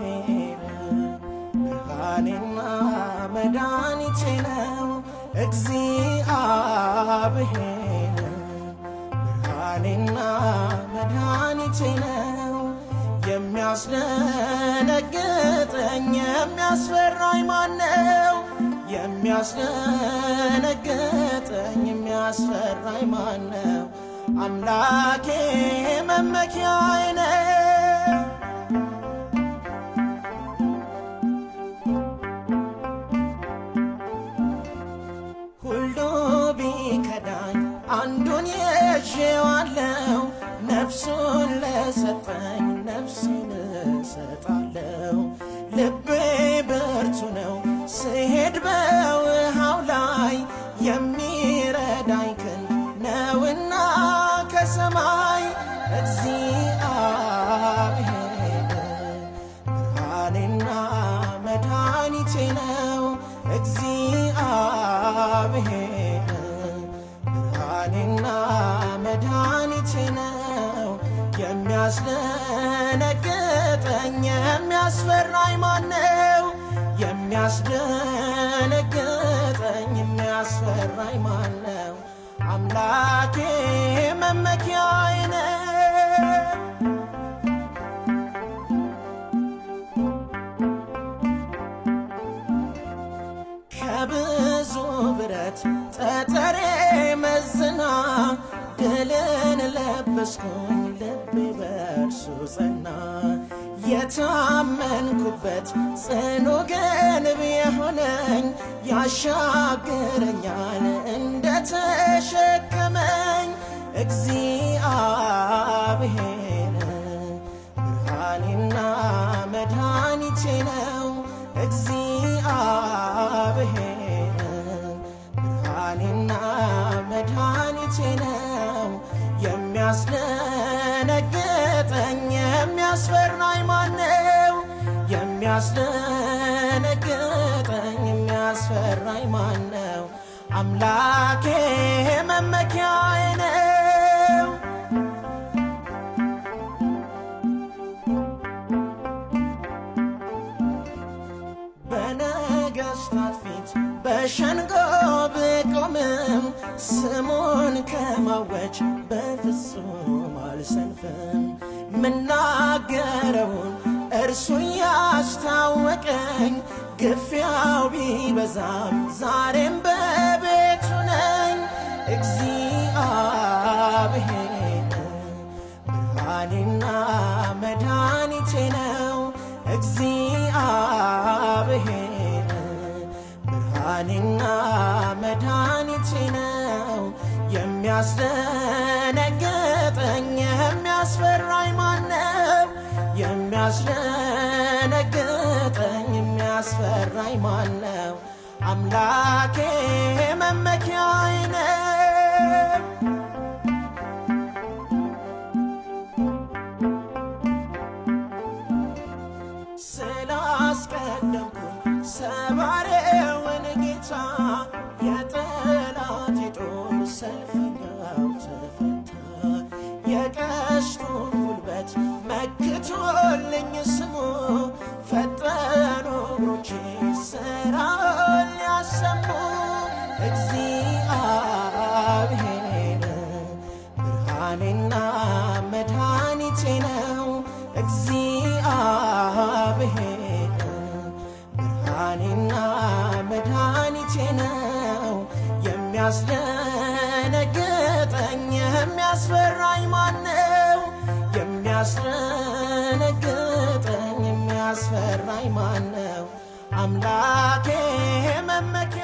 እግዚአብሔር ብርሃኔና መድኃኒቴ ነው። እግዚአብሔር ብርሃኔና መድኃኒቴ ነው። የሚያስደነግጠኝ የሚያስፈራኝ ማነው? የሚያስደነግጠኝ የሚያስፈራኝ ማነው? አምላኬ መመኪያዬ ነው። ሁሉ ቢከዳኝ አንዱን ይዤዋለሁ፣ ነፍሱን ለሰጠኝ ነፍሴን እሰጣለሁ። ልቤ ብርቱ ነው ስሄድ በውሃው ላይ፣ የሚረዳኝ ክንድ ነውና ከሰማይ። እግዚአብሔር ብርሃኔና መድኃኒቴ ነው። እግዚአብሔር ብርሃኔና መድኃኒቴ ነው። የሚያስደነግጠኝ የሚያስፈራኝ ማነው? የሚያስደነግጠኝ የሚያስፈራኝ ማነው? አምላኬ መመኪያዬ ነው። ከብዙ ብረት ጠጠሬ መዝና ድልን ለበስኩኝ፣ ልቤ በእርሱ ጸና። የታመንኩበት ጽኑ ግንብ የሆነኝ ያሻግረኛል እንደተሸከመኝ። እግዚአብሔር ብርሃኔና መድኃኒቴ ነው። እግዚአብሔር ብርሃኔና መድኃኒቴ ነው። የሚያስደነግጠኝ የሚያስፈራኝ ማነው? የሚያስደነግጠኝ የሚያስፈራኝ ማነው? አምላኬ መመኪያዬ ነው። በነገስታት ፊት በሸንጎ ብቆምም ስሙን ከማወጅ በፍጹም አልሰንፍም። ምናገረውን እርሱ ያስታወቀኝ፣ ግፊያው ቢበዛም ዛሬም በቤቱ ነኝ። እግዚአብሔር ብርሃኔና መድኃኒቴ ነው። እግዚአብሔር ብርሃኔና መድኃኒቴ ነው። የሚያስደነግጠኝ የሚያስፈራኝ ማነው? የሚያስደነግጠኝ የሚያስፈራኝ ማነው? አምላኬ መመኪያዬ ነው። ስላስቀደምኩኝ ሰባሪውን ጌታ የጠላቴ ጦር ሰልፈኛው ተፈታ። የቀስቱን ጉልበት መክቶልኝ ስሙ ፈጠኑ እግሮቼ ስራውን ሊያሰሙ። እግዚአብሔር ብርሃኔና መድኃኒቴ ነው። እግዚአብሔር ብርሃኔና መድኃኒቴ ነው። የሚያስደነግጠኝ የሚያስፈራኝ ማነው? የሚያስደነግጠኝ የሚያስፈራኝ ማነው? አምላኬ መመኪያዬ